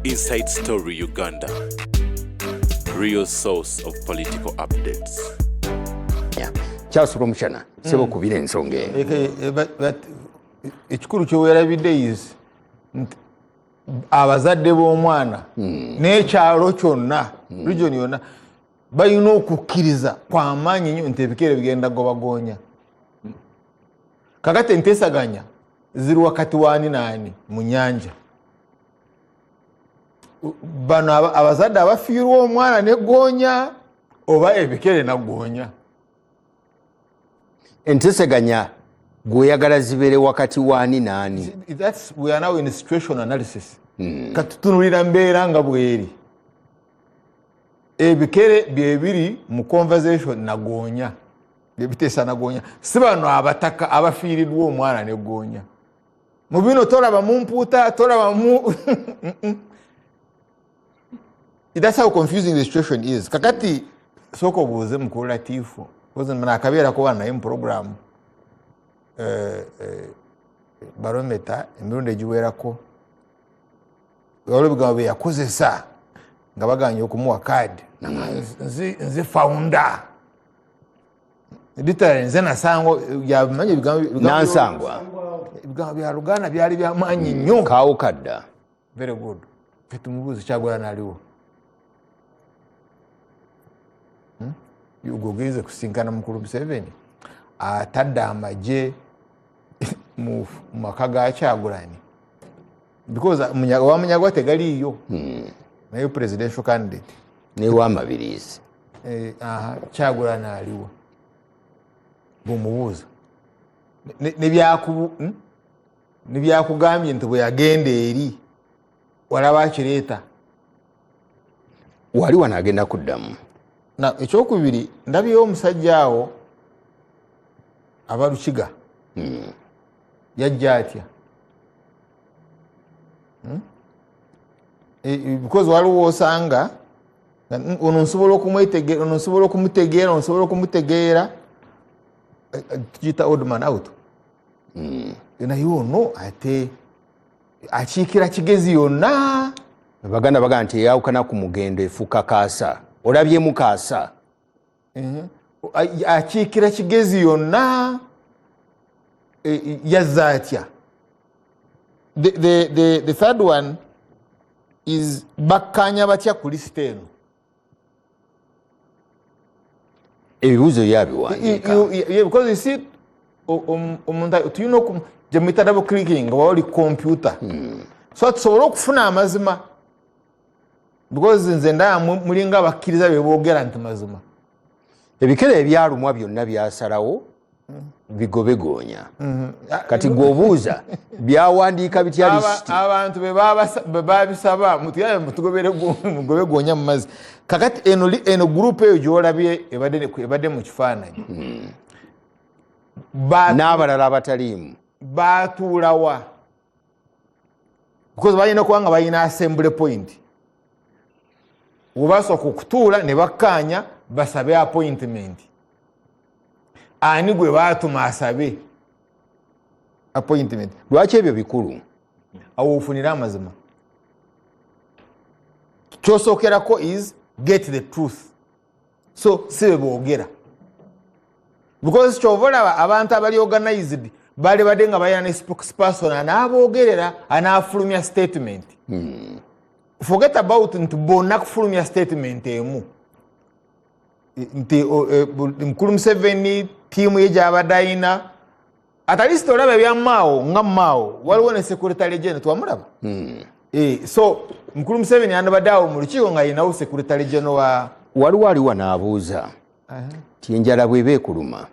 Inside Story Uganda. Real source of political updates. Charles Rwomushana, sebo kubira ensonga eno. Ekikulu kyewerabidde is nti abazadde b'omwana n'ekyalo kyonna, region yonna, balina okukkiriza kwamaanyi nnyo nti ebikere bigenda gobagonya. Kakati enteesaganya ziri wakati waani naani mu nyanja. Bano abazadde abafiirwa omwana negonya oba ebikere nagonya. Enteeseganya gweoyagala zibeere wakati waani naani? We are now in situation analysis. Katutunulira mbeera nga bweri. Ebikere byebiri mu conversation nagonya, byebiteesa nagonya, si bano abataka abafiiriddwa omwana negonya. Mu bino tolaba mu mpuuta, tolaba mu That's how confusing the situation is. Kakati sooka obuuze mukulu Latifu, nakabeerako wano naye mu program Barometa emirundi egiwerako, waliwo ebigambo bye yakozesa nga baganye okumuwa kaadi. Nze founder. Literally nze nasangwa, yabimanyi ebigambo Nansangwa. Ebigambo bya Luganda byali byamaanyi nnyo. Kaawo kadda. Very good. Ffe tumubuuze Kyagulanyi aliwo. Gwe ogenze kusinkana mukulu Museveni, atadde amagye mu maka ga Kyagulanyi. Because wa Munyagwa tegaliiyo. Naye presidential candidate. Ne wa Mabirizi. Kyagulanyi aliwo. Bw'omubuuza. Ne byakugambye nti bwe yagenda eri walaba akireeta. Wali wano agenda kuddamu. Na ekyokubiri, ndabyewo omusajja awo abalukiga. Yajja atya? Because waliwo osanga ono nsobola okumwetegeera, ono nsobola okumutegeera, ono nsobola okumutegeera. Tukiyita odd man out. Naye ono ate akiikira Kigezi yonna. Abaganda bagamba nti eyawukana ku mugendo efuuka kaasa. Olabyemu kaasa? Akiikira Kigezi yonna. Yazza atya? The third one is bakkaanya batya ku lisiti eno? Ebibuuzo yabiwandiika. Because you see, omuntu tulina gye muyita double clicking nga wali computer. So tusobole okufuna amazima. Because nze ndaba mulinga abakkiriza be boogera nti mazima. Ebikere ebyalumwa byonna byasalawo bigobegoonya. Kati gw'obuuza byawandiika bitya lisiti? Abantu be babisaba, mutuyabe mutugobere mugobe goonya mu mazzi. Kakati eno group eyo gy'olabye ebadde mu kifaananyi. N'abalala abataliimu. Baatuulawa. Because balina okuba nga balina assembly point. We basooka okutuula ne bakkaanya basabe appointment. Ani gwe baatuma asabe appointment? Lwaki ebyo bikulu? Awo ofunire amazima. Ky'osookerako is get the truth. So si be boogera. Because ky'ova olaba abantu abali organized bali badde nga balina ne spokesperson anaabogerera, anaafulumya statement. Forget about nti bonna kufulumya statement emu. Nti Mukulu Museveni ttiimu ye gy'abadde ayina, at least olaba ebya Mao nga Mao waliwo ne secretary general twamulaba. So Mukulu Museveni yandibadde awo mu lukiiko nga ayinawo secretary general wa Waliwo aliwa n'abuuza nti enjala bw'eba ekuluma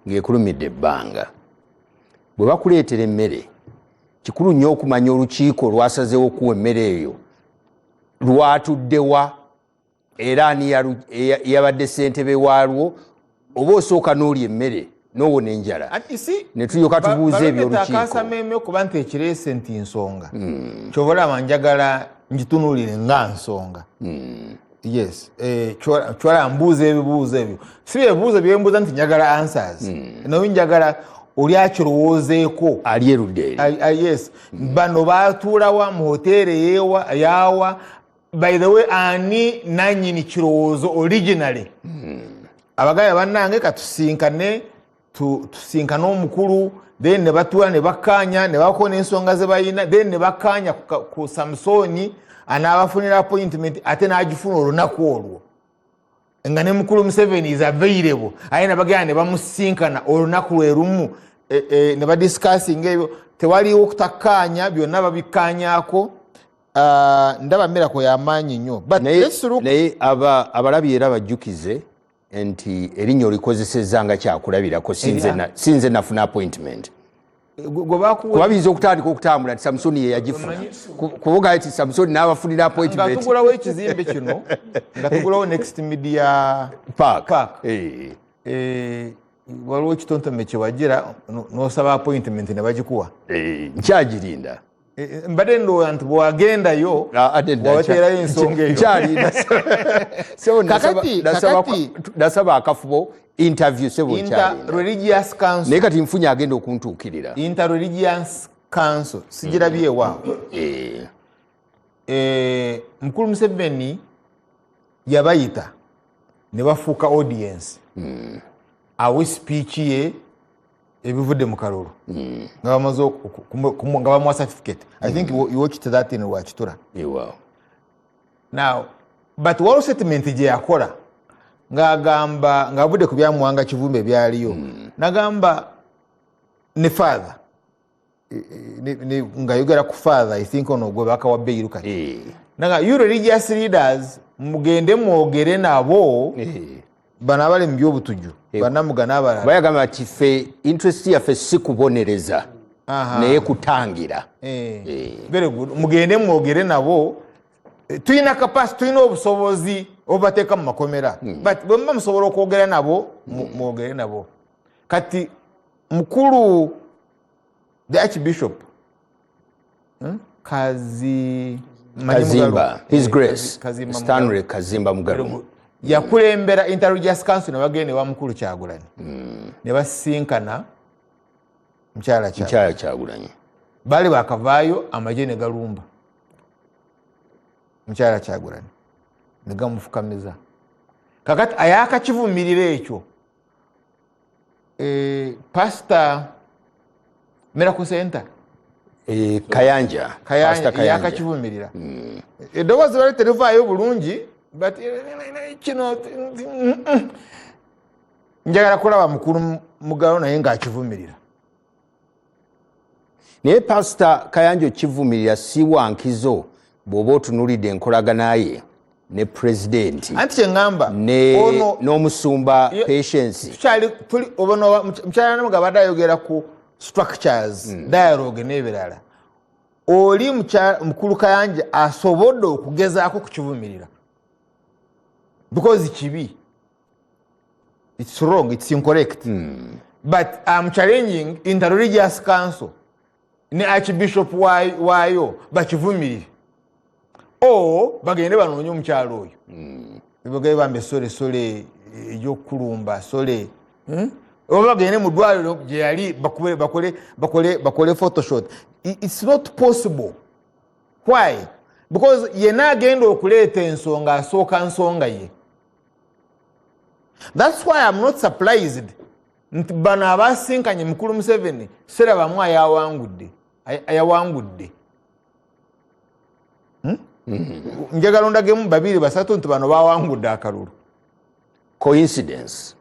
ng'ekulumidde ebbanga, bwe bakuleetera emmere kikulu nnyo okumanya olukiiko lwasazeewo okuwa emmere eyo lwatuddewa, era ani yabadde ssentebe waalwo, oba osooka n'olya emmere n'owona enjala. And you see, Ne tulyoka tubuuza Barometa eby'olukiiko. akasameme okuba nti ekireese nti nsonga. Ky'ova olaba njagala ngitunuulire nga nsonga. Yes, ky'olaba mbuuza ebibuuzo ebyo. Si bye bibuuzo bye mbuuza nti njagala answers. Naye njagala Oli akirowoozeeko. Ali erudde eri. Yes. Bano batuulawa mu hoteeri yewa yawa? By the way, ani nanyini kirowoozo originally? Abagaya bannange, katusinkane, tusinkane omukulu. Then ne batuula ne bakkaanya ne bakoona n'ensonga ze balina, then ne bakkaanya ku Samusoni anaabafunira appointment, ate n'agifuna olunaku olwo nga ne mukulu Museveni is available, aye nabagenda ne bamusinkana olunaku lwe lumu, ne badiscussinga ebyo. Tewaliwo kutakkaanya, byonna babikkaanyaako. Ah, ndaba miracle y'amaanyi nnyo. But let's look. Naye abalabi era bajjukize nti erinnya olikozesezza nga kyakulabirako, sinze nafuna appointment. Gwe bakuwa? Kuba biyinza okutandika okutambula nti Samusoni ye yagifuna. Kuvuga nti Samusoni n'abafunira Nga appointment. tugulawo ekizimbe kino, nga tugulawo Next Media Park. Park. Eh. Waliwo ekitontome kyewagira n'osaba appointment ne bagikuwa. Nkyagirinda. Mbadde ndowooza nti bwewagendayo Ah, ate dda wabateerayo ensonga eyo. Nkyalinda. Sebo, nasaba akafubo interview, sebo, nkyalinda. Interreligious Council. Naye kati nfunye agenda okuntuukirira. Interreligious Council sigirabyewaawo. Mukulu Museveni yabayita ne bafuuka audience, awe speech ye ebivudde mu kalulu nga bamaze nga bamuwa certificate. I think you watched that in Rwakitura. Ewaawo. Now, but waliwo statement gye yakola ng'agamba, ng'avudde ku byamuwanga Kivumbi ebyaliyo, nagamba ne father, ng'ayogera ku father, I think ono gwe bakawa bail kati. Naga, "You religious leaders, mugende mwogere nabo bano abali mu byobutujju, banamuga n'abalala." Bayagamba nti ffe interest yaffe si kubonereza, naye kutangira. Very good. Mugende mwogere nabo. Tulina capacity, tulina obusobozi obubateeka mu makomera, but bwe muba musobola okwogera nabo, mwogere nabo. Kati mukulu the Archbishop, Kazi Manyi Kazimba. Mugalu. His Grace Kazimba Stanley Mugalu. Kazimba Mugalu. Yakulembera Interreligious Council ne bagenda ewa mukulu Kyagulanyi ne basisinkana mukyala Kyagulanyi. Mukyala Kyagulanyi. Baali bakavaayo, amagye ne galumba mukyala Kyagulanyi ne gamufukamiza. Kakati ayakakivumirira ekyo, Pastor Miracle Center. Kayanja. Pastor Kayanja. Yakakivumirira, eddoboozi bali terivaayo bulungi, but kino njagala kulaba mukulu Mugalo naye ng'akivumirira. Naye Pasita Kayanja okivumirira si wankizo bw'oba otunulidde enkolagana ye ne pulezidenti Anti kyeŋŋamba ne ono n'omusumba Patience. Tukyali tuli obono mukyala Namuga abadde ayogera ku structures, dialogue n'ebirala. Oli mukulu Kayanja asobodde okugezaako kukivumirira because kibi, it's wrong, it's incorrect, but I'm challenging Interreligious Council ne Archbishop waayo bakivumirire o bagende banoonye omukyalo oyo. Bagende bambe sorry, sorry egyokukulumba, sorry. Oba bagende mu ddwaliro gye yali bakole photoshoot. It's not possible. Why? Because yenna agenda okuleeta ensonga asooka nsonga ye. That's why I'm not surprised nti bano abasinkanye mukulu Museveni serabamu ayawangudde. Njagala ondagemu babiri basatu nti bano bawangudde akalulu. Coincidence,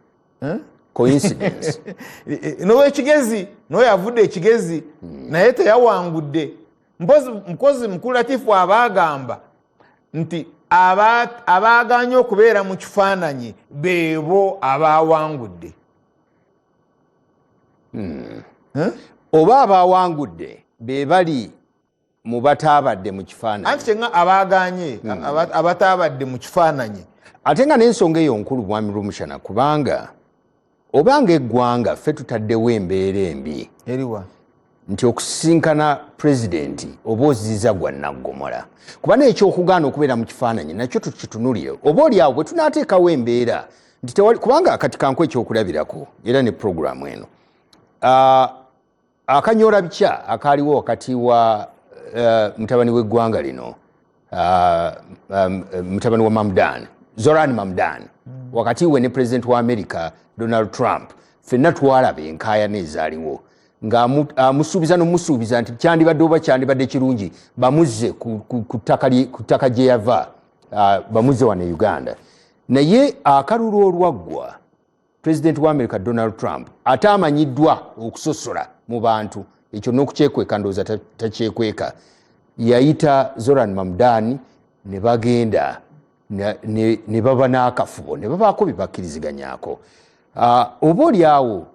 coincidence. Nowekigezi noyo avudde ekigezi naye teyawangudde. Mpozi mukulu Latifu aba agamba nti abaaganye okubeera mu kifaananyi beebo abawangudde. Oba abawangudde be bali mu bataabadde mu kifaananyi. Anti kyenga abaaganye abataabadde mu kifaananyi. Ate nga n'ensonga eyo nkulu, mwami Rwomushana, kubanga obanga eggwanga ffe tutaddewo embeera embi Eriwa? nti okusisinkana pulezidenti oba oziza gwa naggomola, kuba n'ekyokugaana okubeera mu kifaananyi nakyo tukitunulire. Oba oli awo bwe tunaateekawo embeera nti tewali, kubanga kati kanku ekyokulabirako era ne puroguramu eno. Akanyola bikya akaaliwo wakati wa mutabani w'eggwanga lino, mutabani wa Mamdan, Zoran Mamdan, wakati we ne president wa America Donald Trump, ffenna twalaba enkaayana ezaaliwo nga amusuubiza n'omusuubiza nti kyandibadde oba kyandibadde kirungi bamuzze ku ttaka gye yava, bamuzze wano e Uganda. Naye akalulu olwaggwa, president wa America Donald Trump, ate amanyiddwa okusosola mu bantu, ekyo n'okukyekweka ndowooza takyekweka, yayita Zoran Mamdani ne bagenda ne baba n'akafubo ne babaako bye bakkiriziganyako. Oba oli awo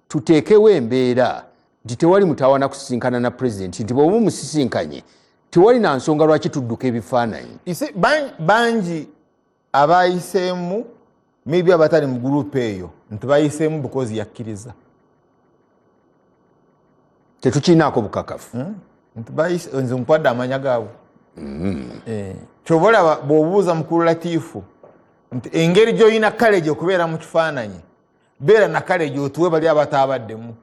tuteekewo embeera nti tewali mutawaana kusisinkana na pulezidenti, nti bw'oba omusisinkanye tewali na nsonga lwaki tudduka ebifaananyi. You see, bangi abayiseemu, maybe abatali mu group eyo, nti bayiseemu because yakkiriza. Tetukirinaako bukakafu. Nti nze nkwadde amanya gaabwe. Kyova olaba bw'obuuza mukulu Latiifu nti engeri gy'olina courage okubeera mu kifaananyi, beera na courage otuwe bali abataabaddemu.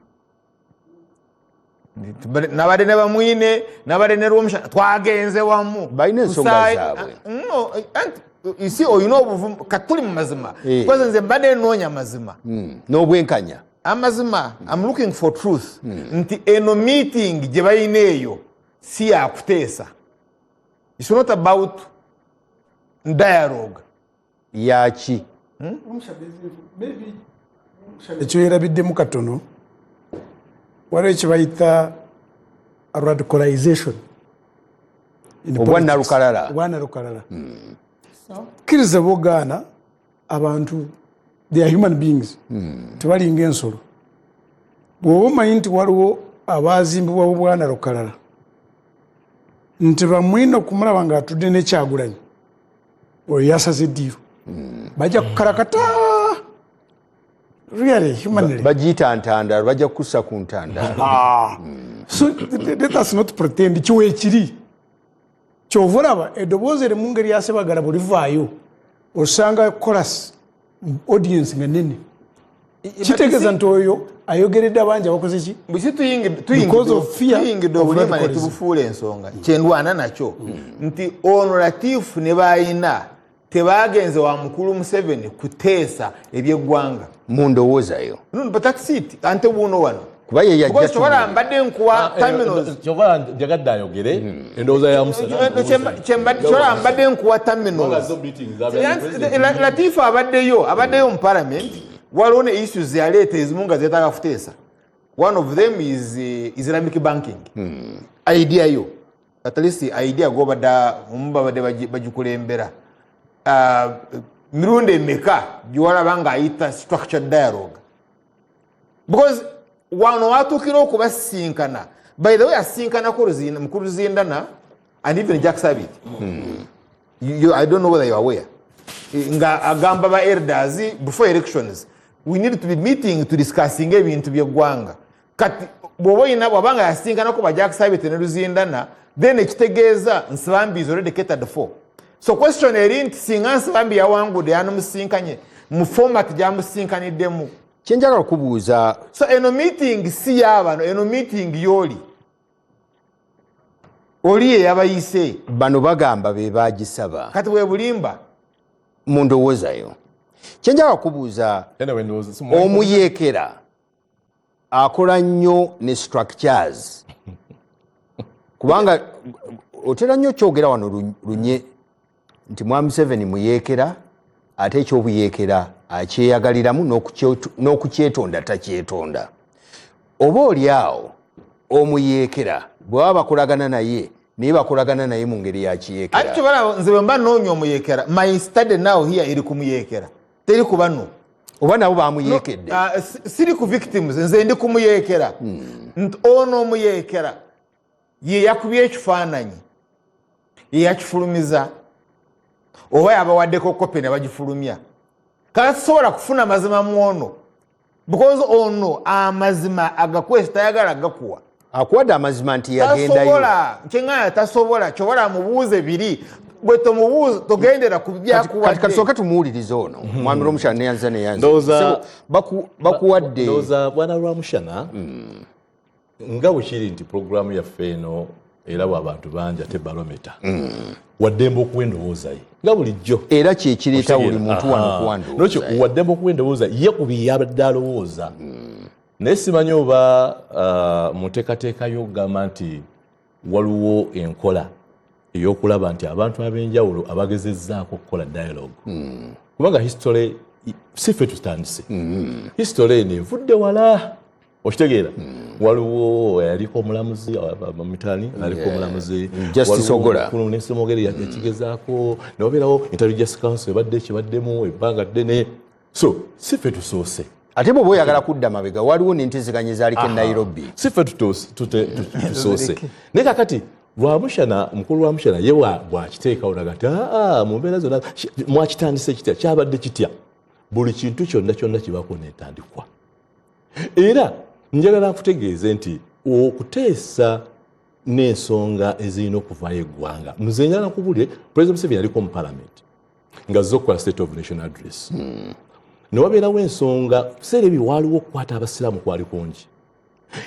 Nabadde ne Bamwine, nabadde ne Rwomushana, twagenze wamu. Balina ensonga zaabwe. No, anti, you see, olina obuvumu, katuli mu mazima. Because nze mbadde nnoonya mazima. N'obwenkanya. Amazima, I'm looking for truth. Nti eno meeting gye balina eyo si yakuteesa. It's not about dialogue. Yaki? Ekyo yerabiddemu katono, waliwo ekibayita radicalization in Obwa politics. Nalukalala. Obwa nalukalala. Kkiriza bogaana, abantu they are human beings, tebalinga ensolo. Bw'oba omanyi nti waliwo abazimbibwa bwanalukalala nti Bamwine okumulaba ng'atudde nekyagulanyi, oyo yasaze eddiiro, bajja kukalakata really humanly. Bagiyita ntandalo, bajja kukussa ku ntandalo. Ah. So let us not pretend kiweekiri. Kyova olaba eddoboozi erimu ngeri ya Sebagala bwelivaayo osanga chorus audience nga nene, kitegeeza nti oyo ayogeredde abangi abakoze ki. Bwisi Because of fear tuyingidde of obulema ne radicalism. tubufuula ensonga. Kyendwana nakyo nti ono Latifu ne bayina tebagenze wa mukulu Museveni kuteesa ebyeggwanga. Mu ndowoozayo. No, but that's it. Ante buno wano Kuba ye yajja Because kyobala tubuulire. mbadde nkuwa terminals. Kyova njagadde ayogere endowooza ya Musana. Kyobala mbadde nkuwa terminals. Latifu abaddeyo mu parliament, waliwo ne issues yaleeta ezimu nga zeetaaga kuteesa. One of them is Islamic banking. Idea yo, at least idea gobadde omu babadde bagikulembera. Mirundi emeka gyewalaba ng'ayita structured dialogue? Because wano watuukira okubasinkana, by the way, asinkanako mukulu Ruzindana and even Jack Sabit. I don't know whether you are aware. Nga agamba ba elders before elections we need to be meeting to discussing ebintu by'eggwanga. Kati bw'oba oyina bw'abanga yasinkanako ba Jack Sabit ne Ruzindana, then ekitegeeza Nsibambi is already catered for. So question eri nti singa Nsibambi yawangudde yanamusinkanye mu format gyamusinkaniddemu. Kyenjagala okubuuza, So eno meeting si y'abano, eno meeting y'oli oli ye yabayise. Bano bagamba be bagisaba. Kati bwe bulimba. Mu ndowoozayo, kyenjagala okubuuza, Anyway, ndowooza si omuyeekera akola nnyo ne structures, kubanga otera nnyo kyogera wano lunye nti mwami Museveni muyeekera, ate ekyobuyeekera akyeyagaliramu n'okukyetonda takyetonda. Oba oli awo omuyeekera bwe baba bakolagana naye, naye bakolagana naye mu ngeri ya kiyeekera. Ate kyobalaba nze bwe mba nnoonya omuyeekera, my study now here eri ku muyeekera, teri ku bano. Oba nabo bamuyeekedde. No, siri ku victims, nze ndi ku muyeekera. Nti ono omuyeekera ye yakubye ekifaananyi, ye yakifulumiza, oba yabawaddeko kopi ne bagifulumya. Kale sisobola kufuna mazima mu ono, because ono amazima agakwesa tayagala gakuwa. Akuwadde amazima nti yagendayo. Tasobola, kyeŋŋaya tasobola. Kyobola amubuuze biri, bwe tomubuuza togendera ku byakuwadde. Kati katusooke tumuwulirize ono mwami Rwomushana neyanza neyanza. Ndowooza Sebo, bakuwadde. Ndowooza bwana Rwomushana Nga bwe kiri nti puroguramu yaffe eno erabwa abantu bangi, ate barometa waddembe okuwa endowooza ye nga bulijjo. Era kyekireeta buli muntu wano okuwa ndowooza. Ndowooza. Waddembe okuwa endowooza ye ku byeyabadde alowooza, naye simanyi oba mu nteekateeka y'okugamba nti waliwo enkola ey'okulaba nti abantu ab'enjawulo abagezezzaako okukola dialogue, kubanga history si ffe tutandise. History eno evudde wala, okitegeera? Waliwo yaliko omulamuzi mitani, aliko omulamuzi Justice Ogola. Nesemogere yakigezaako, newabeerawo Intelligence Council ebadde ekibaddemu ebbanga ddene, so si ffe tusoose. Ate bw'oba oyagala kudda mabega, waliwo n'enteeseganya ezaaliko e Nairobi. Si ffe tusoose, naye kakati Lwamushana, mukulu Lwamushana ye bwakiteekawo naga nti aa mu mbeera zonna mwakitandise kitya, kyabadde kitya, buli kintu kyonna kyonna kibaako netandikwa. Era njagala nkutegeeze nti okuteesa n'ensonga ezirina okuvaayo eggwanga, nze njagala nkubulire, President Museveni yaliko mu Parliament nga azze okukola State of Nation Address, ne wabeerawo ensonga. Biseera ebyo waaliwo okukwata abasiraamu kwali kungi,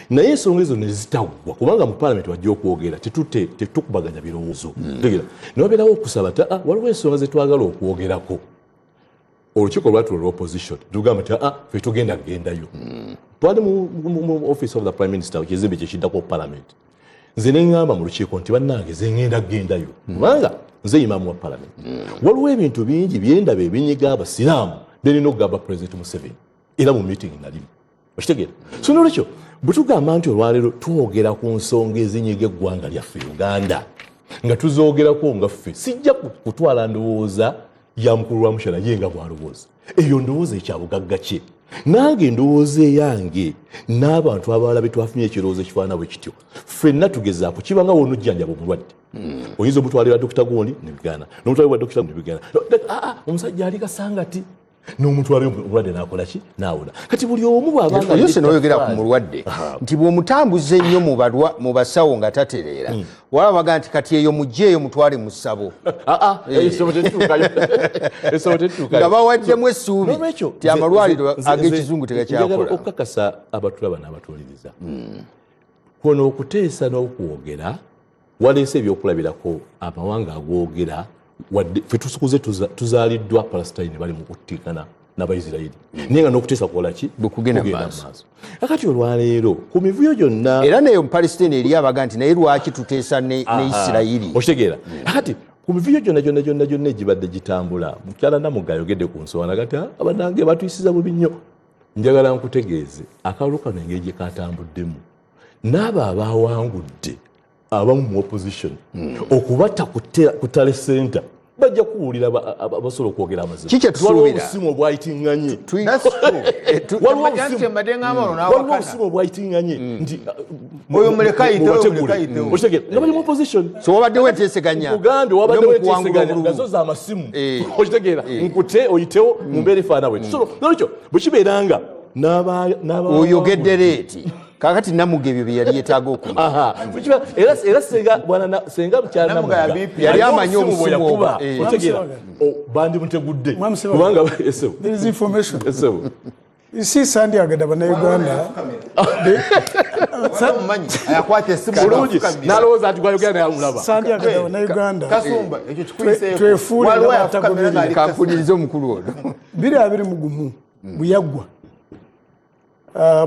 naye ensonga ezo nezitaggwa kubanga mu Palamenti wajja okwogera tetukubaganya birowoozo. Tegeera, ne wabeerawo okusaba ti "Ah, waliwo ensonga zetwagala okwogerako." Olukiiko lwatula olwa opposition tugamba nti "Ah, ffe tugenda kugendayo." Twali mu Office of the Prime Minister, ekizimbe kyekiddako Parliament. Nze neŋŋamba mu lukiiko nti bannange, ze ŋŋenda kugendayo kubanga nze imaamu wa Parliament, waliwo ebintu bingi byendaba ebinyiga abasiraamu byerina okugamba President Museveni. Era mu meeting nalimu, okitegeera? So nolwekyo bwe tugamba nti olwaleero twogera ku nsonga ezinyiga eggwanga lyaffe Uganda, nga tuzoogerako nga ffe, sijja kutwala ndowooza ya mukulu wa Mushana ye nga bwalowooza. Eyo ndowooza ekyabugagga kye, nange endowooza eyange n'abantu abalala betwafunye ekirowoozo ekifaanana bwe kityo, ffenna tugezaako. Kibanga wonojjanjaba omulwadde, oyinza omutwalira dokita gundi nebigaana, nomutwalira dokita nebigaana. "Ah, ah, omusajja ali Kasangati," n'omutwala omulwadde nakola ki? Naawona. Kati buli omu bw'abanga Yose noyogera ku mulwadde nti bw'omutambuza ennyo mu basawo nga tatereera, wala baga nti kati eyo mugjeeyo mutwale mu ssabo. Essomo tetuukayo, essomo tetuukayo. Nga bawaddemu essuubi N'olwekyo, ti amalwaliro ag'ekizungu njagala tegakyakola. okukakasa abatulaba n'abatuwuliriza kuno okuteesa n'okwogera waleese ebyokulabirako amawanga agoogera. Wadde ffe tusukuze tuzaaliddwa Palestine bali mu kuttikana n'Abaisirairi, naye nga n'okuteesa kukola ki? Bwe kugenda mu Kugenda maaso. Akati olwaleero ku mivuyo gyonna Era neyo mu Palestine eri abaga nti naye lwaki tuteesa ne Isirayiri? Okitegeera? Akati ku mivuyo gyonna gyonna gyonna gyonna egibadde gitambula, mukyala Namuga ayogedde ku nsonga nagati abanange batuyisiza bubi nnyo. Njagala nkutegeeze akalulu kano engeri gye katambuddemu, n'abo abawangudde abamu mu opposition okubatta ku tally center bajja kuwulira abasobola okwogera amazima. Ki kye tusuubira? Waliwo obusimu obwayitiŋŋanye. That's true. Waliwo Mbadde obusimu. mbadde ngamba ono Waliwo n'awakana. obusimu obwayitiŋŋanye nti Oyo muleke ayitewo, mubategule. muleke ayitewo. Okitegeera? Nga bali mu opposition. So wabaddewo enteeseganya Nkugambye, wabaddewo ne mu kuwangula enteeseganya nga obululu. zo z'amasimu. Okitegeera? Eh. Nkute oyitewo mu mbeera efaanana bweti. So nolwekyo bwe kibeera nga Oyogedde leeti kakati Namuga ebyo bye yali yeetaaga okumanya. Aha. Bwe era senga bwana senga mukyala Namuga Namuga ya BP. Yali amanyi obusimu bwe obusimu yakuba, obwo. otegeera? Bandimutegudde Mwami Ssebaga. kubanga esebo. There is information. Esebo. You see, sandyagadde Bannayuganda. Omumanyi ayakwata esimu Bulungi. afukamira. N'alowooza nti gwayogera naye amulaba. Sandyagadde Bannayuganda Kasumba ekyo kikuyiseeko. Twefuule Waliwo nga afukamira ng'ali Kampulirize omukulu ono. 2021 bwe yaggwa,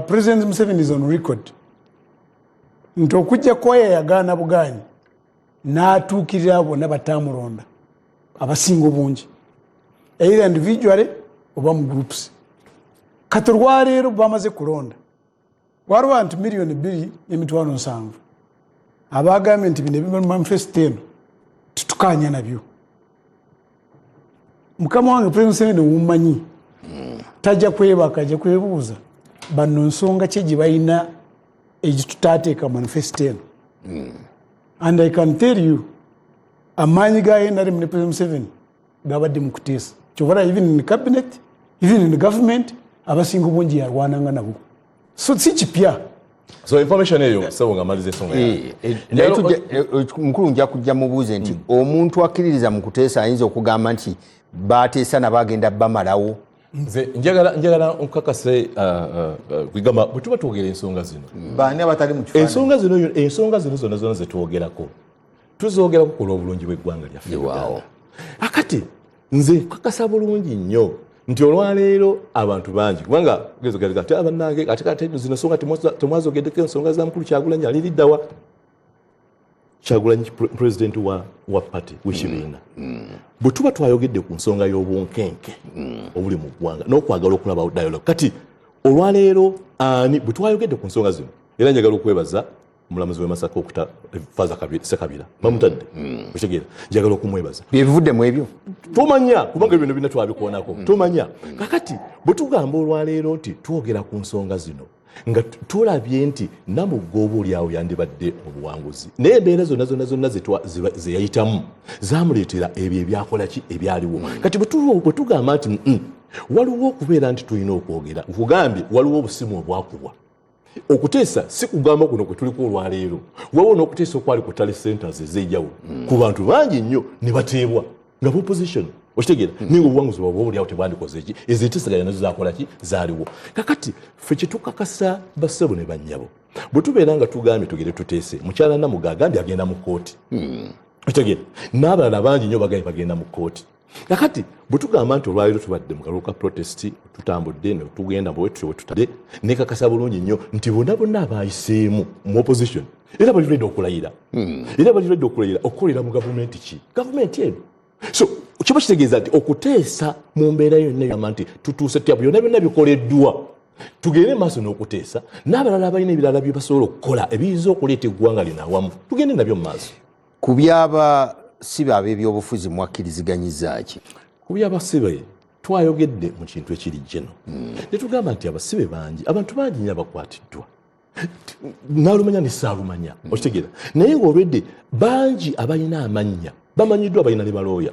President Museveni is on record nti okujja kwaya yagaana bugaanyi n'atuukirira bonna batamulonda abasinga obungi, either individually oba mu groups. Kati olwaleero bamaze kulonda, waliwo nti 2,700,000 abagambye nti bino ebiri mu manifesto eno titukanya nabyo. Mukama wange President Museveni wumanyi tajja kwebaka, ajja kwebuuza bano nsonga ki gye balina egitutateeka manifesto eno. And I can tell you, amaanyi ga NRM ne President Museveni gabadde mu kuteesa. Kyova even in cabinet, even in government, abasinga obungi yalwananga nabo, so si kipya. So information eyo, sebo, nga maliza ensonga yange. Naye mukulu nja kujja mubuuze nti omuntu akkiririza mu kuteesa ayinza okugamba nti bateesa nabo agenda bamalawo? Nze njagala nkakase kwigamba bwe tuba twogera ensonga zino, baani abatali mu kifaananyi? Ensonga zino zonna zonna zetwogerako, tuzoogerako ku lw'obulungi bw'eggwanga lyaffe. Waawo. Akati nze nkakasa bulungi nnyo nti olwaleero abantu bangi, kubanga gezogereza nti abannange ate kati zino ensonga temwazogeddeko, ensonga za mukulu Kyagulanyi aliriddawa. Kyagulanyi president wa party w'ekibiina. Bwe tuba twayogedde ku nsonga y'obunkenke obuli mu ggwanga n'okwagala okulaba dialogue, kati olwaleero ani bwe twayogedde ku nsonga zino? Era njagala okwebaza omulamuzi w'e Masaka okuta Faza Sekabira bamutadde, okitegeera? Njagala okumwebaza. Byebivudde mu ebyo. Tumanya, kubanga bino bina twabikoonako, tumanya. Kakati bwe tugamba olwaleero nti twogera ku nsonga zino nga tulabye nti Namugga oba oliawo yandibadde mu buwanguzi, naye embeera zonna zonna zonna zeyayitamu zamuleetera ebyo ebyakola ki ebyaliwo. Kati bwe tugamba nti waliwo okubeera nti tulina okwogera, nkugambye waliwo obusimu obwakubwa okuteesa, si kugamba kuno kwe tuliko olwaleero, waliwo n'okuteesa okwali ku tally centers ez'enjawulo ku bantu bangi nnyo ne bateebwa nga opposition, okitegeera? Naye nga obuwanguzi bwabwe obuliawo tebwandikoze ki, ezo enteeseganya nazo zakola ki, zaaliwo. Kakati ffe kyetukakasa, bassebo ne bannyabo, bwe tubeera nga tugambye tugere tuteese, mukyala Namuga agambye agenda mu kkooti, okitegeera? N'abalala bangi nnyo bagambye bagenda mu kkooti. Kakati bwe tugamba nti olwaleero tubadde mu kalulu ka protest, tutambudde ne tugenda bwetutyo bwe tutadde, nekakasa bulungi nnyo nti bonna bonna abayiseemu mu opposition era bali ready okulayira, era bali ready okulayira okukolera mu gavumenti ki, gavumenti eno. So kiba kitegeeza nti okuteesa mu mbeera yonna egamba nti tutuuse tutya, byonna byonna bikoleddwa, tugende maaso n'okuteesa n'abalala abalina ebirala bye basobola okukola ebiyinza okuleeta eggwanga lino awamu, tugende nabyo mu maaso. Ku byabasibe ab'ebyobufuzi mwakkiriziganyiza ki? Ku byabasibe twayogedde mu kintu ekiri geno ne tugamba nti abasibe bangi, abantu bangi nnyo abakwatiddwa, nalumanya ne saalumanya, okitegeera? Naye ngaolwedde bangi abalina amannya bamanyiddwa, balina ne balooya,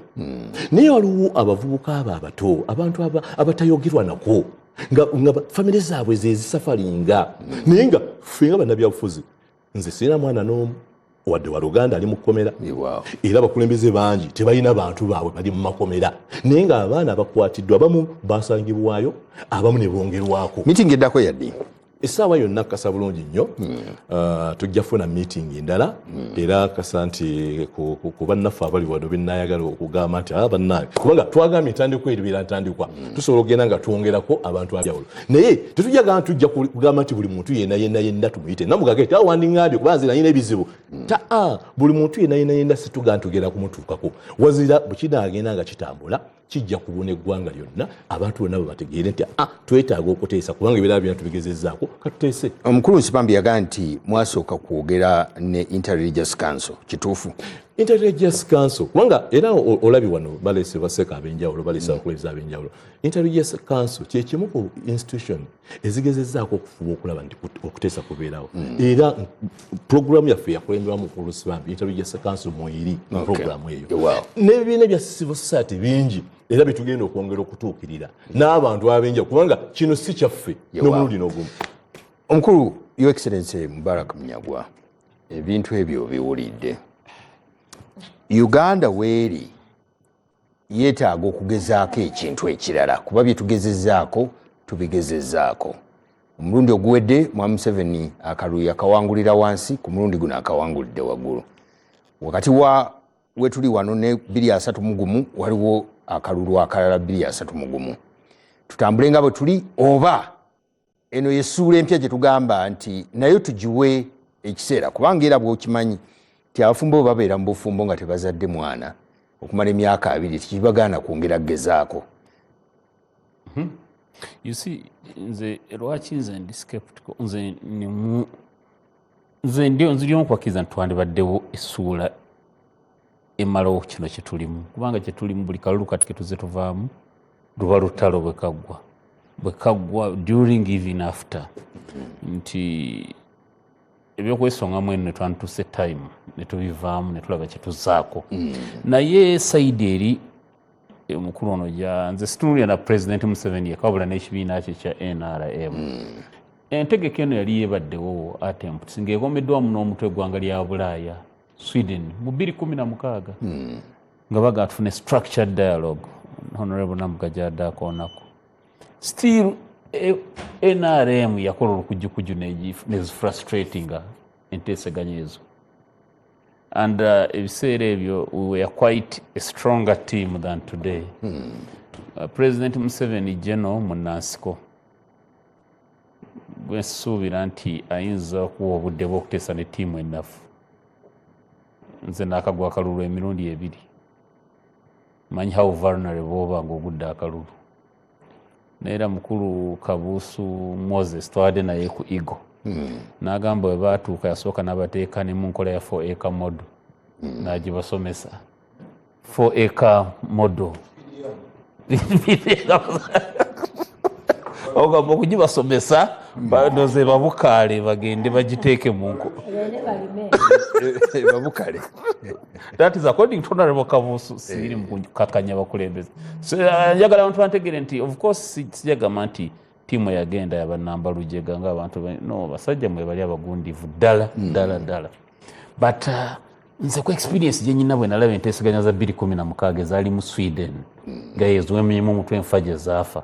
naye waliwo abavubuka abo abato, abantu abatayogerwa nako, nga famire zaabwe zezisufferinga. Naye nga ffe nga bannabyabufuzi, nze sirina mwana n'omu wadde waluganda ali mu kkomera. Era abakulembeze bangi tebalina bantu baabwe bali mu makomera, naye ng'abaana abakwatiddwa abamu basangibwayo, abamu ne bongerwako. Meeting eddako yaddi? Essaawa yonna kasa bulungi nnyo. Tujja kufuna meeting endala. Era kasa nti ku bannaffe abali wano benayagala okugamba nti bannange, kubanga twagambye entandikwa eribeera ntandikwa, tusobola okugenda nga twongerako abantu abjawulo, naye tetujja gamba tujja kugamba nti buli muntu yenna yenna yenna tumuyite namugage ti awandiŋambye kuba nze nalina ebizibu taa. Buli muntu yenna yenna yenna situgaa ntugenda kumutuukako, wazira bwe kinaagenda nga kitambula kijja kubuna eggwanga lyonna, abantu bonna babategeere nti twetaaga okuteesa, kubanga ebirala byonna tubigezezzaako, katuteese. Omukulu Nsibambi yagaa nti mwasooka kwogera ne Interreligious Council, kituufu? Interreligious Council, kubanga era olabi wano baleese baseka ab'enjawulo, baleese abakulembeze ab'enjawulo. Interreligious Council kyekimu ku institution ezigezezzaako okufuba okulaba nti okuteesa kubeerawo. Era programu yaffe yakulemberwamu mukulu Nsibambi, Interreligious Council mweri mu programu eyo n'ebibiina bya civil society bingi era byetugenda okwongera okutuukirira n'abantu ab'enjawulo, kubanga kino si kyaffe n'omulundi n'ogumu. Omukulu Your Excellency Mubarak Munyagwa, ebintu ebyo biwulidde. Uganda weeri yeetaaga okugezaako ekintu ekirala, kuba bye tugezezaako tubigezezaako. Omulundi oguwedde mwami Museveni akalulu yakawangulira wansi, ku mulundi guno akawangulidde waggulu. Wakati wa wetuli wano ne 231 waliwo akalulu akalala 231. Tutambule nga bwe tuli, oba eno yessuula empya gye tugamba nti nayo tugiwe ekiseera? Kubanga era bw'okimanyi nti abafumbo bwe babeera mu bufumbo nga tebazadde mwana okumala emyaka 20, tekibagaana kwongera kugezaako. You see, nze lwaki nze ndi skeptical, nze nimu nze ndi nziri okwakkiriza nti twandibaddewo essuula emalawo kino kyetulimu, kubanga kyetulimu buli kalulu kati ketuze tuvaamu luba lutalo bwe kaggwa, bwe kaggwa, during, even after, nti ebyokwesongamu eno netwandituuse time netubivaamu netulaba kyetuzaako. Naye side eri omukulu ono gya nze situnulira na President Museveni yekka, wabula n'ekibiina kye kya NRM. Entegeka eno yali yebaddewo attempts ng'ekomeddwamu n'omutwe eggwanga lya Bulaaya, Sweden, mu 2016, nga baga tufune structured dialogue. Honorable Namugaja addaako onaku. Still NRM yakola olukujjukuju nezifrustratinga enteeseganya ezo. And ebiseera ebyo we were quite a stronger team than today. President Museveni geno munansiko gwensuubira nti ayinza okuwa obudde bw'okuteesa ne ttiimu ennafu. Nze naakagwa akalulu emirundi ebiri, manyi how vulnerable oba ng'ogudde akalulu. Naye era mukulu Kabuusu Moses twabadde naye ku Eagle, n'agamba bwe baatuuka yasooka n'abateeka ne mu nkola ya 4 acre model, n'agibasomesa 4 acre model, ogamba okugibasomesa bandoze babukaale bagende bagiteeke mu nko. Bagende balime. Babukale. That is according to Honorable Kabuusu. Siri mu kukakanya bakulembeze. So, njagala abantu bantegere nti of course sijagamba nti tiimu yagenda yabanamba lujega ngaabantu no basajja mwe bali abagundivu ddala ddala ddala, but nze ku experience gye nyina bwe nalaba enteeseganya za 2016 ezaali mu Sweden nga yeziwemyemu omutwe enfa gye zaafa,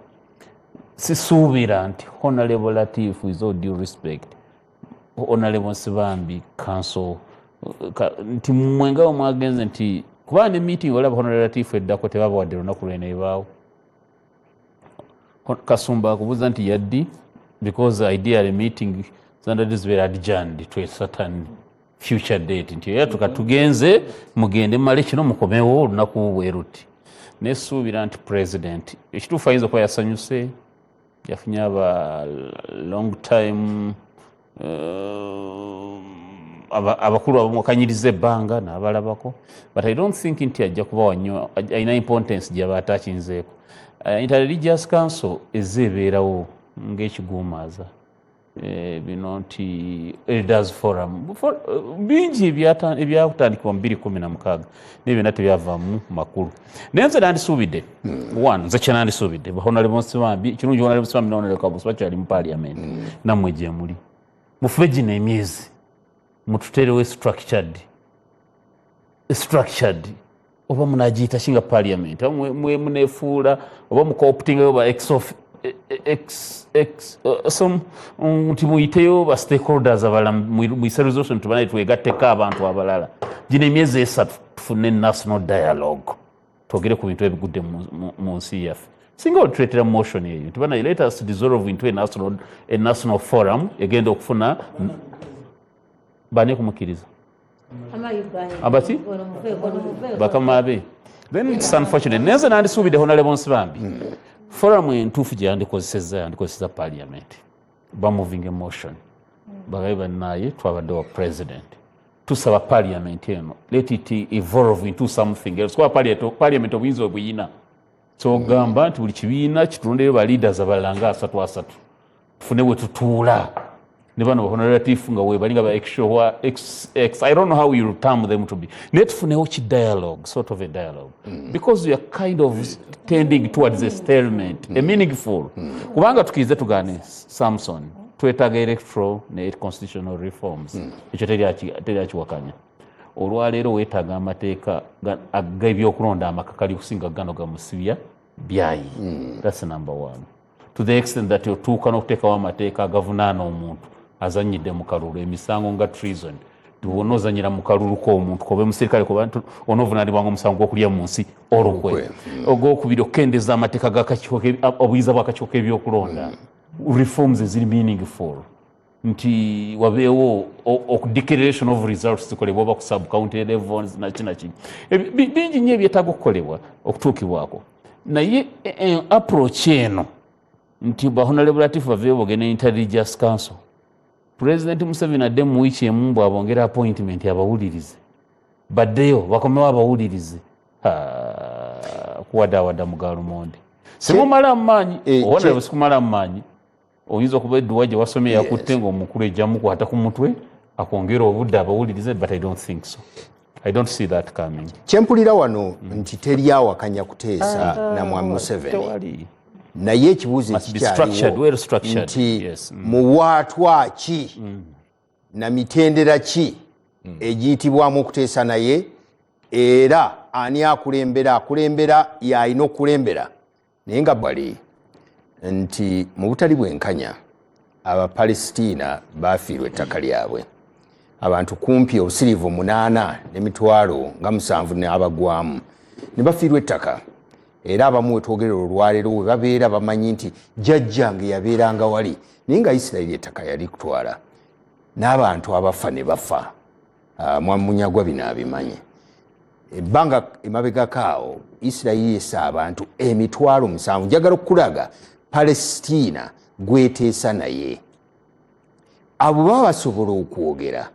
sisuubira nti Honorable Latif, with all due respect, Honorable Nsibambi Council, nti mmwe nga bwe mwagenze nti kubanga ne meeting olaba Honorable Latif eddako tebabawadde lunaku lweneebaawo. Kasumba akubuuza nti yaddi, because ideally meeting zandadde zibeera adjourned to a certain future date, nti era tuka tugenze mugende mumale kino mukomewo olunaku bwe ruti. Nesuubira nti president ekituufu ayinza okuba yasanyuse, yafunye aba long time abakulu abamukanyiriza ebbanga n'abalabako, but I don't think nti ajja kubawa nnyo alina importance gyaba atakinzeeko. Interreligious council ezze ebeerawo ng'ekiguumaaza. Bino nti elders forum bingi ebyatandikibwa mu 2016 naye byonna tebyavaamu makulu. Naye nze nandisuubidde one, nze kyenandisuubidde, Honorable Nsibambi, kirungi Honorable Nsibambi ne Honorable Kabuusu bakyali mu parliament, nammwe gye muli mufube gino emyezi mututeerewo structured oba munagiyita ki nga parliament, oba mwe muneefuula oba mucooptingayo ba ex of ex ex some nti muyiteyo ba stakeholders abalala muyise resolution tubanaye twegatteko abantu abalala. Gino emyezi 3 tufune national dialogue, twogere ku bintu ebigudde mu nsi yaffe. Singa otuleetera motion eyo nti banaye let us dissolve into a national forum egenda okufuna bani kumukkiriza Abaki? Bakama be. Then it's unfortunate. Naye nze nandisuubidde Honorable Nsibambi forum entuufu gye yandikozesezza, yandikozeseza parliament, bamoving a motion bagabe bannaye twabadde wa president tusaba parliament eno let it evolve into something else, kuba parliament obuyinza obuyina. Kyogamba nti buli kibiina kitulondeyo ba leaders abalala nga asatu asatu, tufune bwe tutuula ne bano honorable nga webali nga ba ex, ex, I don't know how you term them to be, naye tufunewo ki dialogue, sort of a dialogue, because we are kind of tending towards a stalemate, a meaningful, kubanga tukirize tugaane Samson, twetaaga electoral ne constitutional reforms. Ekyo teri akiwakanya. Olwaleero weetaaga amateeka ag'ebyokulonda amakakali okusinga gano gamusibya byayi. That's number one, to the extent that otuuka n'okuteekawo amateeka agavunaana omuntu azanyidde mu kalulu emisango nga treason. Wonna ozanyira mu kalulu k'omuntu kobe musirikale koba onoovunaanibwanga omusango gw'okulya mu nsi olukwe. Ogwokubiri, okukendeeza amateeka g'akakiiko obuyinza bw'akakiiko k'ebyokulonda, reforms eziri meaningful nti wabeewo declaration of results zikolebwa oba ku sub county levels naki naki. Bingi nnyo ebyetaaga okukolebwa okutuukibwako. Naye approach eno nti ba Honorable Latif baveeyo bogende interreligious council, President Museveni adde mu wiiki emu bw'abongera appointment abawulirize, baddeyo bakomewo abawulirize, kuwadaawadda mu galumonde simumala mu maanyi. Honorable sikumala mu maanyi, oyinza okuba edduwa gye wasomye yakutte ng'omukulu ejja mukwata ku mutwe akwongera obudde abawulirize, but I don't think so. I don't see that coming. Kyempulira wano nti teri awakanya kuteesa na mwami Museveni. Tewali. Naye ekibuuzo Must be structured, well structured. nti muwaatwa ki na mitendera ki egiyitibwamu okuteesa naye, era ani akulembera? Akulembera yalina okukulembera, naye nga bali Nti mu butali bwenkanya Abapalestina bafiirwa ettaka lyabwe, abantu kumpi obusiriivu 8 n'emitwalo nga 7 n'abagwamu ne bafiirwa ettaka. Era abamu wetwogerera olwaleero we babeera bamanyi nti jjajjange yabeeranga wali, naye nga Isirayiri ettaka yali kutwala n'abantu abafa ne bafa. Mwamunyagwa bino abimanyi. Ebbanga emabegako awo Isirayiri yessa abantu 7,000. Njagala okukulaga Palestina gweteesa naye abo baba basobola okwogera.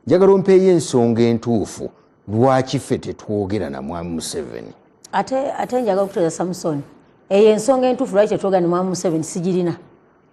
Njagala ompeeyo ensonga entuufu lwaki ffe tetwogera na Mwami Museveni. Ate njagala okutegeeza Samson, eyo ensonga entuufu lwaki tetwogera ne Mwami Museveni sigirina,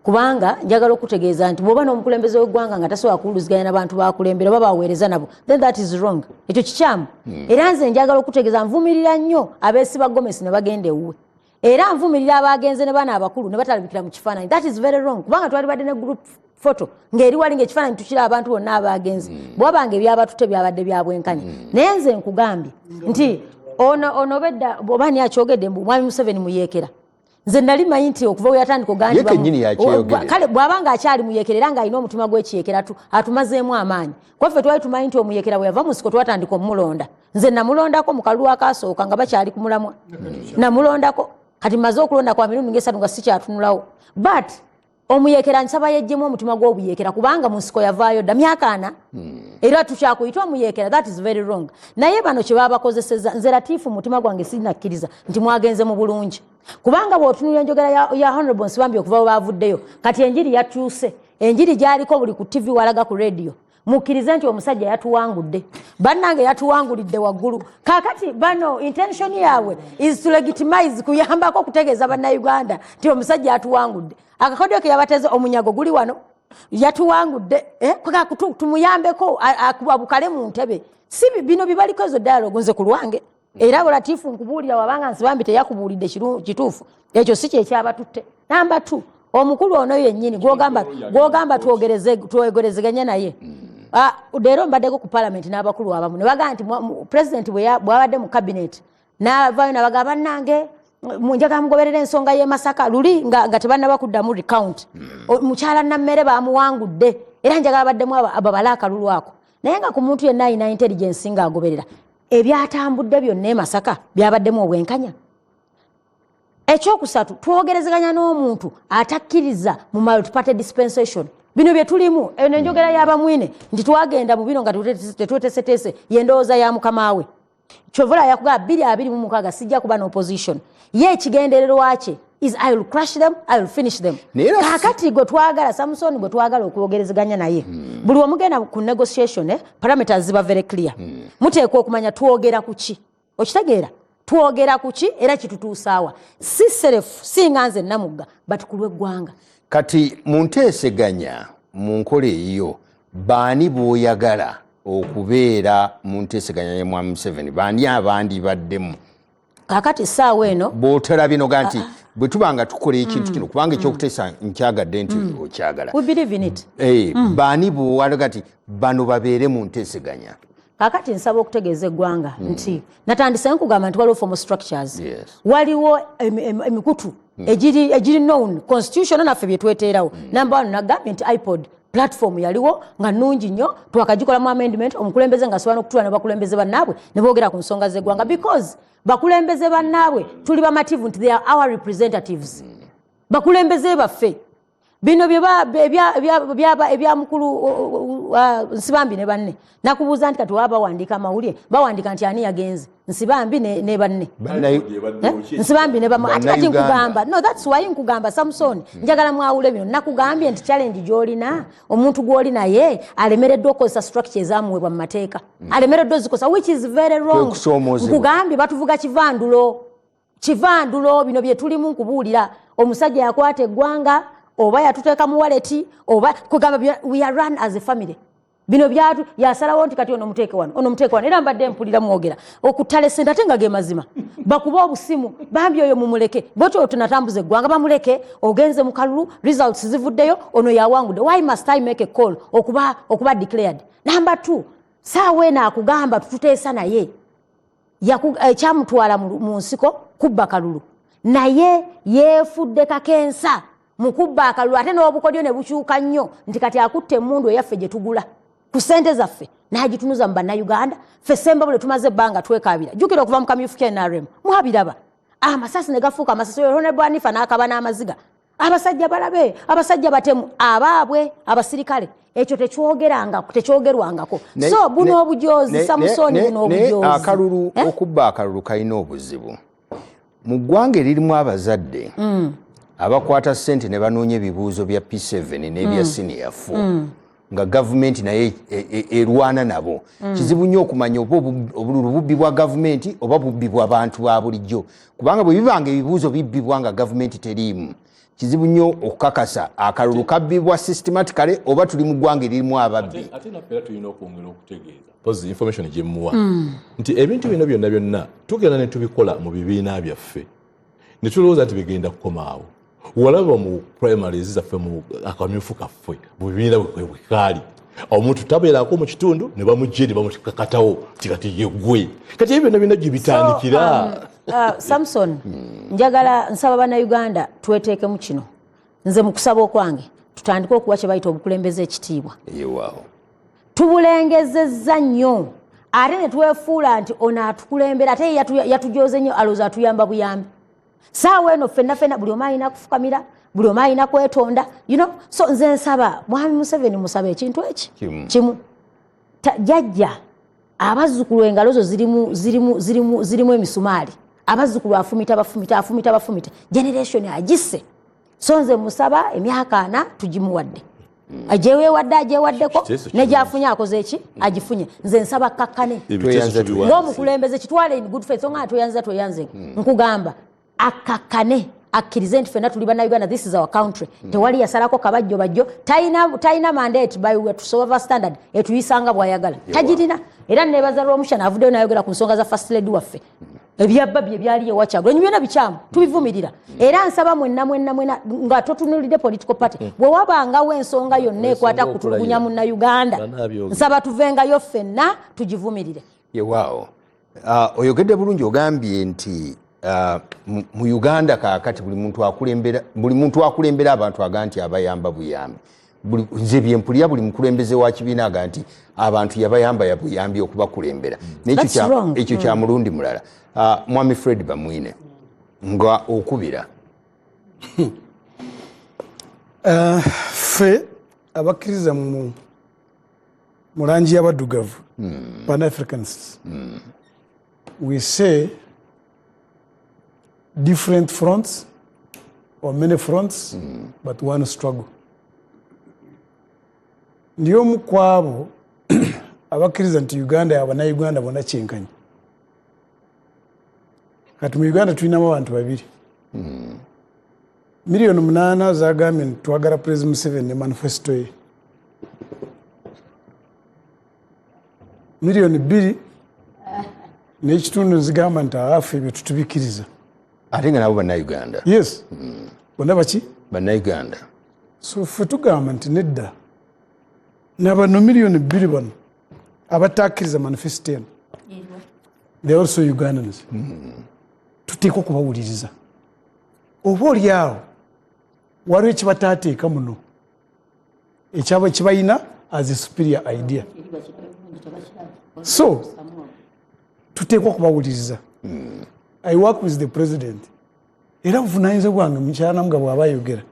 kubanga njagala okutegeeza nti bw'oba n'omukulembeze w'eggwanga nga tasobola kuwuliziganya n'abantu bakulembera oba baweereza nabo, then that is wrong, ekyo kikyamu. Era nze njagala okutegeeza nvumirira nnyo abeesiba gomesi ne bagenda ewuwe, era nvumirira abagenze ne baana abakulu ne batalabikira mu kifaananyi. That is very wrong, kubanga twalibadde ne group photo ng'eri wali ng'ekifaananyi tukira abantu bonna abagenze, bw'abanga ebyabatutte byabadde bya bwenkanya. Naye nze nkugambye nti ono bedda oba ani akyogedde mbu Mwami Museveni muyeekera. Nze nali manyi nti okuva we yatandika ogandibwa kale bw'abanga akyali muyeekera era ng'alina omutima gw'ekiyeekera atumazeemu amaanyi. Kwaffe twali tumanyi nti omuyeekera bwe yava mu nsiko twatandika omulonda. Nze namulondako mu kalulu akasooka nga bakyali ku mulamwa, namulondako. Kati mmaze okulonda kwa mirundi ng'esatu nga sikyatunulawo. But omuyeekera nsaba yeggyemu omutima gw'obuyeekera, kubanga mu nsiko yavaayo dda myaka 4, era tukyakuyita omuyeekera. That is very wrong. Naye bano kye babakozesezza, nze Latifu mutima gwange sinakkiriza nti mwagenze mu bulungi, kubanga bw'otunulira enjogera ya Honorable Nsibambi okuva we baavuddeyo, kati enjiri yatuuse, enjiri gy'aliko buli ku TV walaga ku radio. Mukkirize nti omusajja yatuwangudde, bannange yatuwangulidde waggulu. Kaakati bano intention yaabwe is to legitimize, kuyambako okutegeeza bannayuganda nti omusajja yatuwangudde. Akakodyo ke yabateze omunyago guli wano, yatuwangudde, tumuyambeko abukale mu ntebe. Si bino bibaliko ezo dialogue. Nze ku lwange era Latifu nkubuulira, wabanga Nsibambi teyakubuulidde kituufu, ekyo si kyekyabatutte. Namba 2, omukulu ono yennyini gwogamba twogerezeganye naye. Leero mbaddeko ku parliament n'abakulu abamu ne bagamba nti president bw'abadde mu cabinet n'avaayo n'abagamba bannange njagala mugoberera ensonga y'e Masaka luli nga tebannaba kuddamu recount. Mukyala Nammere bamuwangudde, era njagala baddemu ababale akalulu ako. Naye nga ku muntu yenna alina intelligence ng'agoberera ebyatambudde byonna e Masaka byabaddemu obwenkanya. Ekyokusatu, twogerezeganya n'omuntu atakkiriza mu multi-party dispensation. Bino bye tulimu, eno enjogera y'abamwine nti twagenda mu bino nga tetweteeseteese, ye ndowooza ya mukama we. Kyovula yakugamba 2026 sijja kuba n'opposition. Ye ekigendererwa kye is I will crush them, I will finish them. Kaakati gwe twagala Samson, gwe twagala okwogerezeganya naye, buli omugenda ku negotiation, parameters ziba very clear. Muteekwa okumanya twogera ku ki, okitegeera twogera ku ki era kitutuusaawa. Si serefu, si nga nze Namugga, but ku lw'eggwanga. Kati mu nteeseganya mu nkola eyiyo, baani b'oyagala okubeera mu nteeseganya ya Mwami Museveni? Baani abandi baddemu? Kaakati essaawa eno bw'otalabye noga nti bwe tuba nga tukola ekintu kino, kubanga ekyokuteesa nkyagadde nti okyagala. We believe in it. Baani bw'owalaga nti bano babeere mu nteeseganya? Kaakati nsaba okutegeeza eggwanga nti natandise nkugamba nti waliwo formal structures, waliwo emikutu egiri known constitution naffe bye tweteerawo. Number 1, nagambye nti iPod platform yaliwo nga nnungi nnyo, twakagikolamu amendment, omukulembeze nga asobola n'okutuula ne bakulembeze bannaabwe ne boogera ku nsonga z'eggwanga, because bakulembeze bannaabwe tuli bamativu nti they are our representatives, bakulembeze baffe. Bino ebya mukulu Nsibambi ne banne, nakubuuza nti kati waba bawandiika amawulire, bawandiika nti ani yagenze, Nsibambi ne banne, Nsibambi ne bamu. Ate kati nkugamba, no, that's why nkugamba Samson, njagala mwawule bino. Nakugambye nti challenge gy'olina, omuntu gw'oli naye alemereddwa okukozesa structure ezamuweebwa mu mateeka, alemereddwa ozikozesa, which is very wrong. Nkugambye batuvuga kivandulo, kivandulo bino bye tulimu. Nkubuulira, omusajja yakwata eggwanga oba yatuteeka mu wallet oba kugamba we are run as a family. Bino byatu yasalawo nti kati ono muteeke wano, ono muteeke wano. Era mbadde mpulira mwogera okutala sente, ate nga ge mazima, bakuba obusimu bambi oyo mumuleke, bwetyo tunatambuza eggwanga, bamuleke. Ogenze mu kalulu, results zivuddeyo, ono yawangudde. Why must I make a call okuba declared? Number 2, saawa eno akugamba tututeesa naye, ekyamutwala mu nsiko kubba kalulu. Naye yeefudde kakensa mu kubba akalulu, ate n'obukodyo ne bukyuka nnyo nti kati akutte emmundu eyaffe gye tugula ku ssente zaffe n'agitunuza mu Bannayuganda. Ffe Sembabule tumaze ebbanga twekaabira, jjukira okuva mu kamyufu ka NRM mwabiraba amasasi ne gafuuka amasasi. Honorable Anifa n'akaba n'amaziga, abasajja balabe, abasajja batemu abaabwe abasirikale. Ekyo tekyogerwangako. So buno obujozi, Samusoni, buno obujozi akalulu, okubba akalulu kalina obuzibu mu ggwanga eririmu abazadde abakwata ssente ne banoonya ebibuuzo bya P7 n'ebya senior 4, nga gavumenti naye erwana nabo. Kizibu nnyo okumanya oba obululu bubbi bwa gavumenti oba bubbi bwa bantu ba bulijjo, kubanga bwe bibanga ebibuuzo bibbibwa nga gavumenti teriimu, kizibu nnyo okukakasa akalulu kabbibwa systematically oba tuli mu ggwanga eririmu ababbi. Ate naffe era tulina okwongera okutegeeza pozi information gyemuwa nti ebintu bino byonna byonna tugenda ne tubikola mu bibiina byaffe ne tulowooza nti bigenda kukomaawo. Walaba mu primaries zaffe, mu akamyufu kaffe, mu bibiina bwekaali omuntu tabeerako mu kitundu ne bamugje ne bamukakatawo ti kati yeggwe. Kati ebyo byonna byonna gye bitandikira. So, Samson, njagala nsaba Bannayuganda tweteekemu kino. Nze mu kusaba okwange, tutandike okuwa kye bayita obukulembeze ekitiibwa. Yewaawo. Tubulengezezza nnyo ate ne twefuula nti ono atukulembera, ate ye yatujoze nnyo, alowooza atuyamba buyambi. Saawa eno ffenna ffenna buli omu alina kufukamira, buli omu alina kwetonda. So nze nsaba Mwami Museveni, musaba ekintu eki Kimu. Kimu. Jjajja abazzukulu engalo zo zirimu, zirimu, zirimu, zirimu emisumaali. Abazzukulu afumita, bafumita, afumita, bafumita, generation agisse. So nze musaba emyaka 40 tugimuwadde, ajewewadde, ajewaddeko. Kiteeso. Negyafunye akoze eki, agifunye. Nze nsaba kakkane Ebiteeso tubiwandiise. ng'omukulembeze, kitwale in good faith. So nga tweyanza, tweyanze, nkugamba akakkane, akkirize nti fenna tuli Bannayuganda, this is our country. Tewali yasalako kabajjo bajjo. Talina mandate by whatsoever standard etuyisanga bw'ayagala, tagirina. Era nebaza Lwomushana avuddeyo nayogera ku nsonga za first lady waffe. Ebyabba bye byali ewakyagulanyi byonna bikyamu, tubivumirira. Era nsaba mwenna mwenna mwenna nga totunulidde political party, bwe wabangawo ensonga yonna ekwata ku kutulugunya Munnayuganda, Banabyogera. nsaba tuvengayo ffenna tugivumirire. Yewaawo. Oyogedde bulungi, ogambye nti mu Uganda kaakati buli muntu akulembera abantu aga nti abayamba buyambi. Nze byempulira, buli mukulembeze wa kibiina aga nti abantu yabayamba yabuyambi okubakulembera. Naye That's wrong. Ekyo kya mulundi mulala. Mwami Fred Bamwine, nga okubira. Ffe abakkiriza mu langi y'abaddugavu, Pan-Africanists, we say different fronts or many fronts, but one struggle. Ndi omu ku abo abakkiriza nti Uganda yabannayuganda bonna kyenkanyi. Kati mu Uganda tulinamu abantu babiri, 8 miliyoni zagambye nti twagala President Museveni ne manifesto ye, 2.5 miliyoni nzigamba nti afe ebyo tutubikiriza. Ate nga nabo Bannayuganda. Yes, bonna baki? Bannayuganda. So ffe tugamba nti nedda, nabano 2 miliyoni bano abatakkiriza manifesto eno, they are also Ugandans. Tuteekwa okubawuliriza, oba oli awo waliwo ekibataateeka muno ekyaba kibalina as a superior idea. So tuteekwa okubawuliriza. I work with the president, era buvunanyizibwa bwange mukyala nga bw'aba ayogera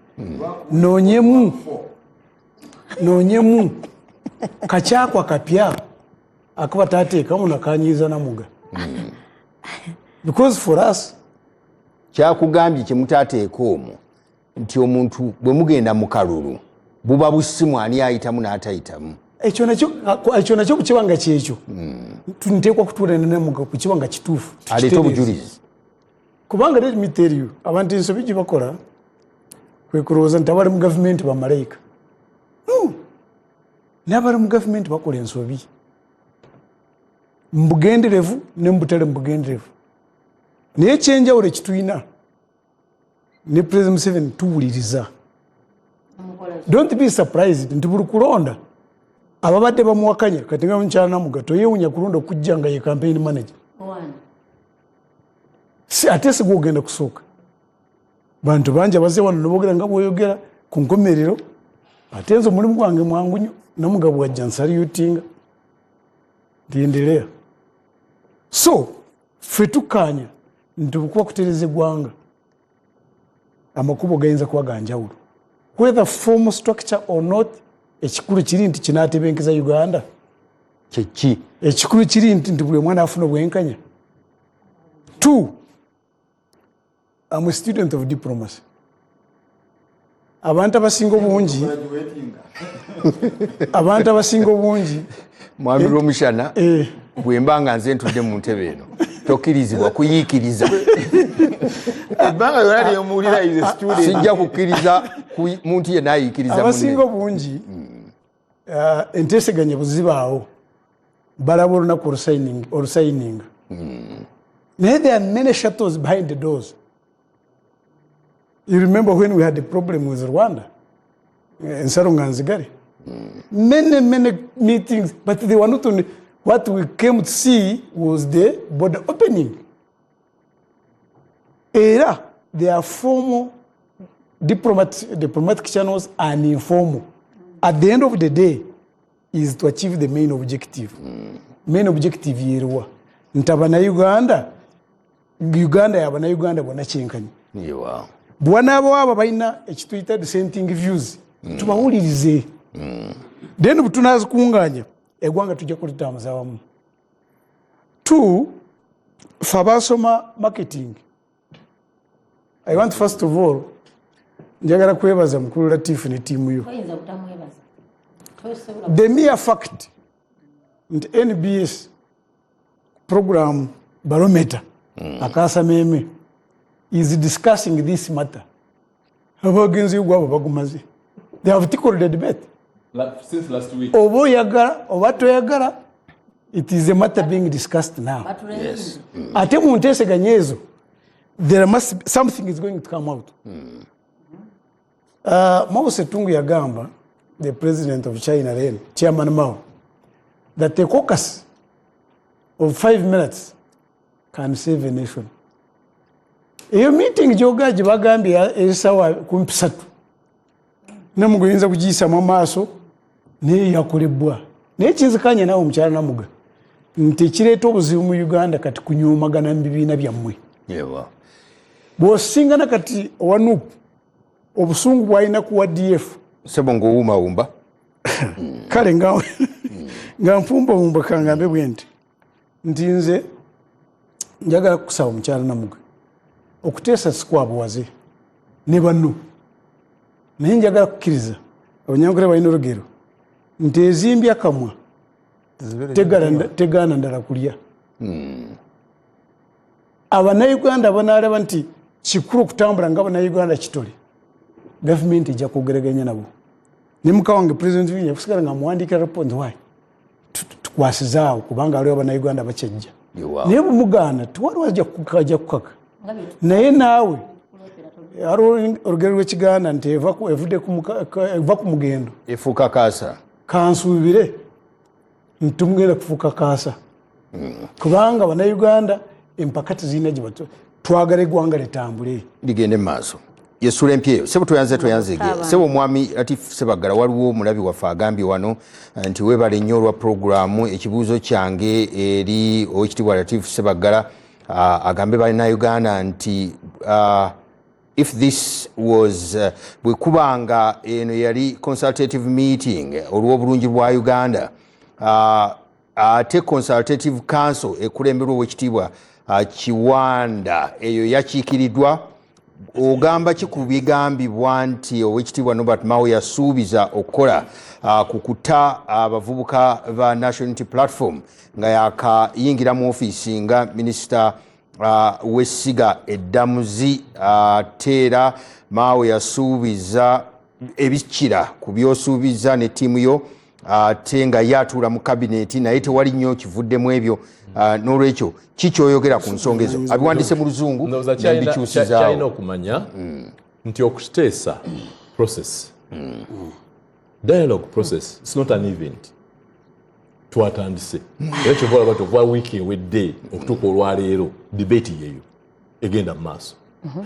noonyemu noonyemu kakyakwa kapya akaba tateekamu nakanyiiza namuga, because for us Kyakugambye kyemutateeka omwo nti omuntu bwe mugenda mu kalulu buba busimu, ani ayitamu n'atayitamu. Ekyo nakyo bwekiba nga kyekyo, nteekwa kutuula nenamuga bwekiba nga kituufu, aleete tukitereeze. Obujulizi. Kubanga let me tell you, abantu ensobi gye bakola kwe kulowooza nti abali mu gavumenti bamalayika. No, n'abali mu gavumenti bakola ensobi mu bugenderevu ne mu butale mu bugenderevu. Naye ekyenjawulo ekitulina ne President Museveni, tuwuliriza. Don't be surprised nti buli kulonda ababadde bamuwakanya, kati nga mukyala Namuga, toyewunya kulonda okujja nga ye campaign manager. Ate sigwe ogenda kusooka. Bantu bangi abazze wano neboogera nga bwoyogera ku nkomerero, ate nze omulimu gwange mwangu nnyo, nomugabo wajja nsalutinga ntiendelea. So ffe tukkaanya nti bwekuba kutereza eggwanga, amakubo gayinza kuba ganjawulo, whether formal structure or not. Ekikulu kiri nti kinatebenkeza Uganda. Kyeki? Ekikulu kiri nti buli omwana afuna obwenkanya. Two, I'm a student of diplomacy. Abantu abasinga obungi Mwami Lwomushana, bwe mba nga nze ntudde mu ntebe eno, tokkirizibwa kuyiikiriza. Ebbanga lyonna lyemuwulira is a student. Sijja kukkiriza muntu yenna ayiikiriza Abasinga munne. obungi, enteeseganya bwe zibaawo, balaba olunaku olusayininga, naye there are many shadows behind the doors. You remember when we had a problem with Rwanda, ensalo nga nzigale, many, many meetings, but they were not on. What we came to see was the border opening. Era there are formal diplomatic channels and informal. At the end of the day is to achieve the main objective. Main objective yeruwa? Nti abanauganda, Uganda yabanauganda bonna kyenkanyi. Bwanaabawo abo balina ekituyita dissenting views, tubawulirize, then bwetunazikunganya eggwanga tujja kulitambuza wamu. Two, fe abasoma marketing, I want, first of all, njagala kwebaza mukulu Latifu ne tiimu yo. Toyinza butamwebaza. Tosobola. The mere fact nti NBS program Barometer akasameme is discussing this matter, abagenzi gwabo bagumaze, they have tickled the debate. Since last week. Oba oyagala oba toyagala, it is a matter being discussed now. Batulenze. Ate mu nteeseganya ezo, there must be, something is going to come out. Mao Zedong yagamba, the president of China then, Chairman Mao, that a caucus of 5 minutes can save a nation. Eyo meeting gyoga gye bagambye esawa kumpi 3, Namuga oyinza kugiyisamu amaaso, naye yakolebwa. Naye kinzikanya naawe omukyala Namuga nti ekireeta obuzibu mu Uganda kati kunyoomagana mu bibiina byammwe. Bw'osingana kati owa NUP, obusungu bwalina kuwa DF. Sebo ngaowuumawumba. Kale nga nfumbawumba, kangambe bwe nti nze njagala kukusaba, omukyala Namuga, okuteesa sikwabuwaze ne banno, naye njagala kukkiriza abanyankole balina olugero nti ezimbya kamwa tegaana ndala kulya. Abannayuganda banaalaba nti kikulu okutambula nga abannayuganda kitole, gavumenti ejja kwogeraganya nabo. Ne muka wange President Museveni yakusigala nga amuwandiikira report why tukwasizaawo, kubanga aliwo abannayuganda bakyajja. Naye bwemugaana, tewaliwo ajja kukaka. Naye naawe waliwo olugero lw'Ekiganda nti evudde eva ku mugendo efuuka kaasa. Kansuubire nti tumugenda kufuuka kaasa, kubanga bannayuganda empaka tezirina gye twagala eggwanga litambule. Ligende mu maaso. Yesula empya eyo, sebo. Tweyanze, tweyanzege, sebo omwami Latif Sebaggala. Waliwo omulabi waffe agambye wano nti weebale nnyo olwa puroguramu. Ekibuuzo kyange eri Owekitiibwa Latif Sebaggala, agambe bannayuganda nti if this was bwe kubanga eno yali consultative meeting olw'obulungi bwa Uganda, ate consultative council ekulemberwa Owekitiibwa Kiwanda eyo yakiikiriddwa, ogamba ki ku bigambibwa nti Owekitiibwa Norbert Mao yasuubiza okukola ku kuta abavubuka ba National Unity Platform nga yakayingira mu ofiisi nga minisita w'essiga eddamuzi? Ate era Mao yasuubiza ebikira ku byosuubiza ne ttiimu yo, ate nga ye atuula mu kabineeti, naye tewali nnyo kivuddemu ebyo. N'olwekyo kikyoyogera ku nsonga ezo? Abiwandiise mu Luzungu. Ndowooza kyalina nembikyusizaawo. okumanya nti okuteesa process, dialogue process, it's not an event. Twatandise era kyova olaba tokuva wiiki ewedde okutuuka olwaleero, debate yeeyo egenda mu maaso.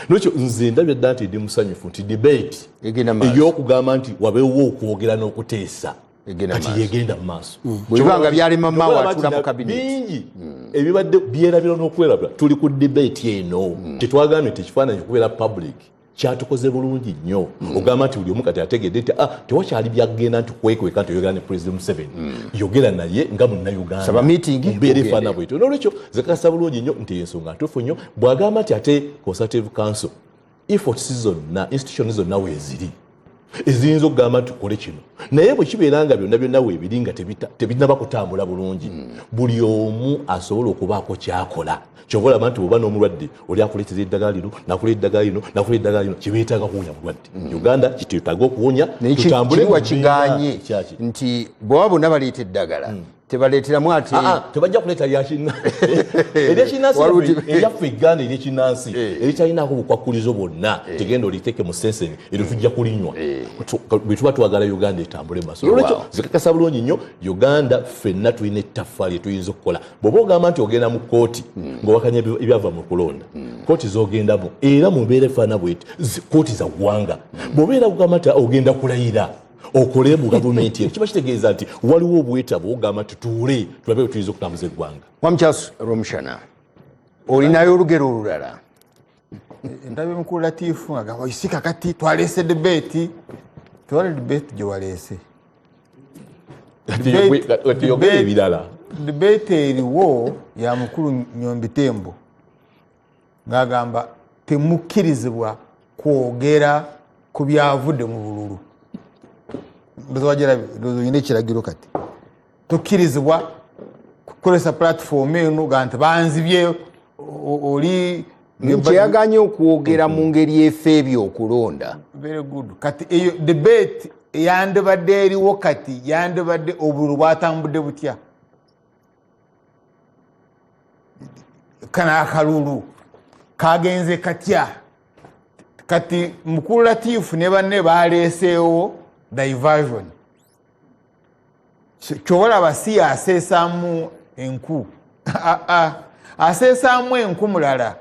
Nolwekyo nze ndabye dda nti ndi musanyufu nti debate Egenda maaso. ey'okugamba nti wabeewo okwogera n'okuteesa Egenda kati maaso. yegenda mu maaso. Bwe biba nga byalema Mao Kyova atuula mu nti cabinet. Bingi ebibadde byerabira n'okwerabira, tuli ku debate eno. Tetwagambye nti ekifaananyi okubeera public kyatukoze bulungi nnyo. Ogamba nti buli omu kati ategedde nti tewakyali byagenda nti kwekweka nti oyogera ne President Museveni, yogera naye nga munnayuganda. Saba meeting, Mu mbeera ogende. efaanana bwetyo. Nolwekyo zekakasa bulungi nnyo nti ensonga ntuufu nnyo bw'agamba nti ate consultative council efforts zonna, institution zonna weeziri eziyinza okugamba nti tukole kino, naye bwe kibeera nga byonna byonna weebiri nga tebinaba kutambula bulungi, buli omu asobola okubaako kyakola. Kyova olaba nti bw'oba n'omulwadde oli akuleetera eddagala lino, nakuleeta eddagala lino, nakuleeta eddagala lino, kibeetaaga kuwonya bulwadde. Uganda kitwetaaga okuwonya, Naye tutambule kiriwa mu mbeera kiganye kyaki? Nti bwaba bonna baleeta eddagala, tebaleeteramu ate Tebajja kuleeta eryakinansi. Waliwo Eryaffe egganda eryekinansi eritalinaako bukwakkulizo bwonna, tegenda oliteeke mu senseni eryo, tujja kulinywa bwe tuba twagala Uganda etambule maaso. Olwekyo zikakasa bulungi nnyo, Uganda ffenna tulina ettaffaali lyetuyinza okukola. Bw'oba ogamba nti ogenda mu kooti ng'owakanya ebyava mu kulonda, kooti z'ogendamu era mu mbeera efaanana bweti kooti za ggwanga. Bw'obeera ogamba nti ogenda kulayira okole mu gavumenti eno, kiba kitegeeza nti waliwo obwetaavu ogamba nti tuule tulabe bwe tuyinza okutambuza eggwanga. Wamukyas Romushana, olinayo olugero olulala? Ndabye mukulu Latifu nga gamba isi kakati twaleese debate. Tewali debate gye waleese. Yogera ebirala. Debate eriwo ya mukulu Nyombi Thembo ng'agamba temukkirizibwa kwogera ku byavudde mu bululu. Ndowooza wagirabye, ndowooza olina ekiragiro kati tokkirizibwa kukozesa platform eno ga nti banzibye oli. Kyeyaganye okwogera mu ngeri efeebya okulonda. Very good. Kati eyo debate eyandibadde eriwo kati yandibadde obululu bwatambudde butya, kano akalulu kagenze katya? Kati mukulu Latifu ne banne baleeseewo diversion. Kyobalaba si aseesaamu enku. Ah, ah. Aseesaamu enku mulala.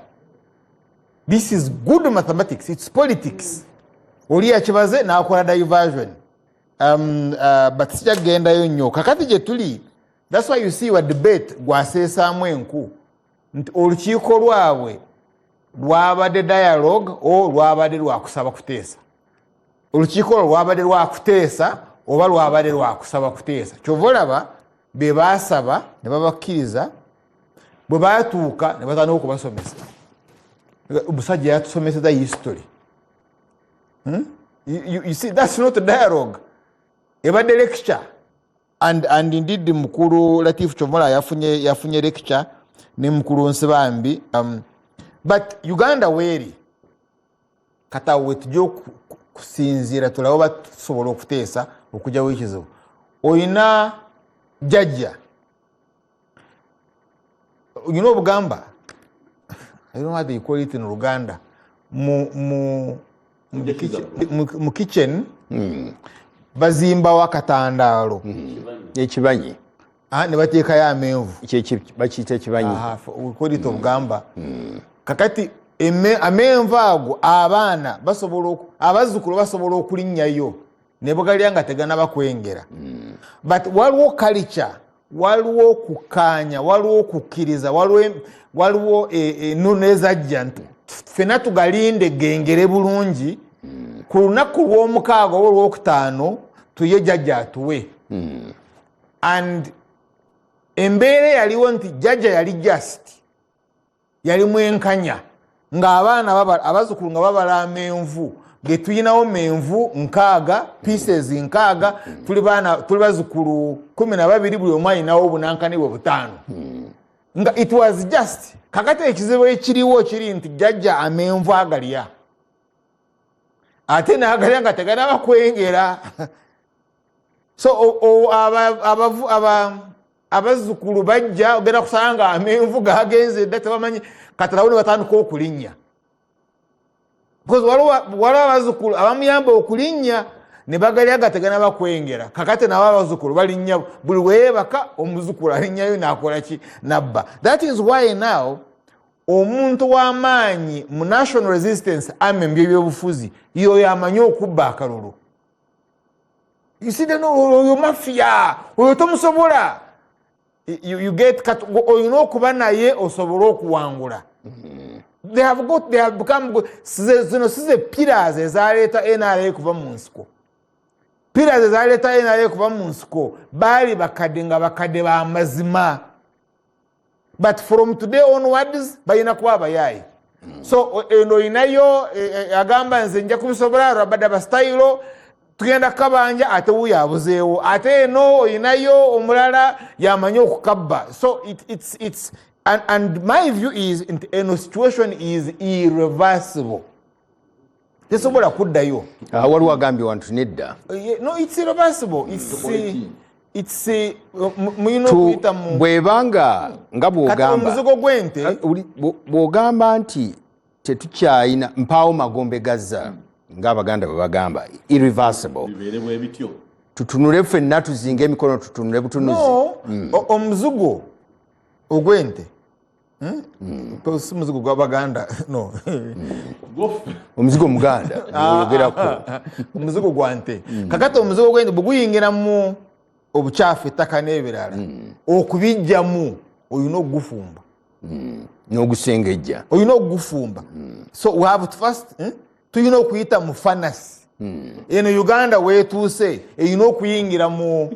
This is good mathematics, it's politics. Oli yakibaze n'akola diversion, but sijja kugendayo nnyo. Kakati gye tuli, that's why you see your debate gwaseesaamu enku nti olukiiko lwabwe lwabadde dialogue o lwabadde lwakusaba kuteesa. Olukiiko olwo lwabadde lwakuteesa oba lwabadde lwakusaba kuteesa? Kyova olaba be baasaba ne babakkiriza, bwe batuuka ne batandika okubasomesa. Omusajja yatusomeseza history. You see, that's not a dialogue, ebadde lecture. And indeed mukulu Latif Chomola yafunye lecture ne mukulu Nsibambi. But Uganda weeri kati awo wetujja kusinziira tulabe oba tusobola okuteesa okugyawo ekizibu. Oyina jjajja, oyina obugamba, I don't know how they call it in Luganda, mu kitchen bazimbawo akatandaalo. Ekibanyi. Ah, ne bateekayo amenvu. Bakiyita ekibanyi. Aha, we call it obugamba. Kakati amenvu ago abaana basobola abazzukulu basobola okulinnyayo ne bagalya nga teganaba kwengera. But waliwo culture, waliwo okukkaanya, waliwo okukkiriza, waliwo ennono ezajja nti ffenna tugalinde gengere bulungi ku lunaku lw'omukaaga oba olwokutaano tuye jjajja atuwe. And embeera eyaliwo nti jjajja yali just yali mwenkanya ng'abaana abazzukulu nga babala amenvu getuyinawo menvu 60, pieces 60, tuli baana, tuli bazzukulu 12, buli omu ayinawo obunankani bwe 5, nga it was just. Kakati ekizibu ekiriwo kiri nti jjajja amenvu agalya ate nagalya nga teganaba kwengera. So abazzukulu bajja ogenda kusanga nga amenvu gagenze dda, tebamanyi. Kati nabo ne batandika okulinnya because waliwo abazzukulu abamuyamba okulinnya ne bagalya nga teganaba kwengera. Kakati nabo abazzukulu balinnya, buli weebaka omuzzukulu alinnyayo nakola ki, nabba. That is why now Omuntu w'amaanyi mu National Resistance Army mu byebyobufuzi yoyo amanyi okubba akalulu. You see, then oyo mafia, oyo tomusobola. You get olina okuba naye osobole okuwangula. They have become good. Zino si ze pillars ezaleeta NRA kuva mu nsiko. Pillars ezaleeta NRA kuva mu nsiko baali bakadde, nga bakadde bamazima, but from today onwards balina kuba abayaayi. So eno olinayo agamba nze nja kubisobola, rabadaba style, tugenda kabanja, ate wuyo abuzeewo, ate eno olinayo omulala yamanyi okukabba. So it, it's, it's, and my view is nti eno situation is irreversible, tesobola kuddayo. Ah, waliwo agambye wantu nedda. No, it's irreversible. It's mulina okuyita mu Bwebanga nga Kati bwogamba omuzigo gw'ente bw'ogamba nti tetukyayina mpaawo magombe gazza, ng'Abaganda bwe bagamba, irreversible. Bibeere bwe bityo. Tutunule ffenna, tuzinge emikono, tutunule butunuzi. No, omuzigo ogw'ente, Si muzigo gw'Abaganda, no. Omuzigo muganda oyogerako. Omuzigo gwa nte. Kakati omuzigo gw'ente bwe guyingiramu obukyafu, ettaka n'ebirala, okubijjamu olina okugufumba. N'ogusengejja. Olina okugufumba. So we have to first, tulina okuyita mu furnace. Eno Uganda wetuuse erina okuyingira mu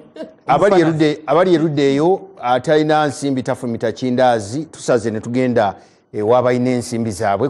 Abali furnace. Abali erudda eyo atalina nsimbi tafumita kindaazi. Tusaze ne tugenda ewabalina ensimbi zaabwe.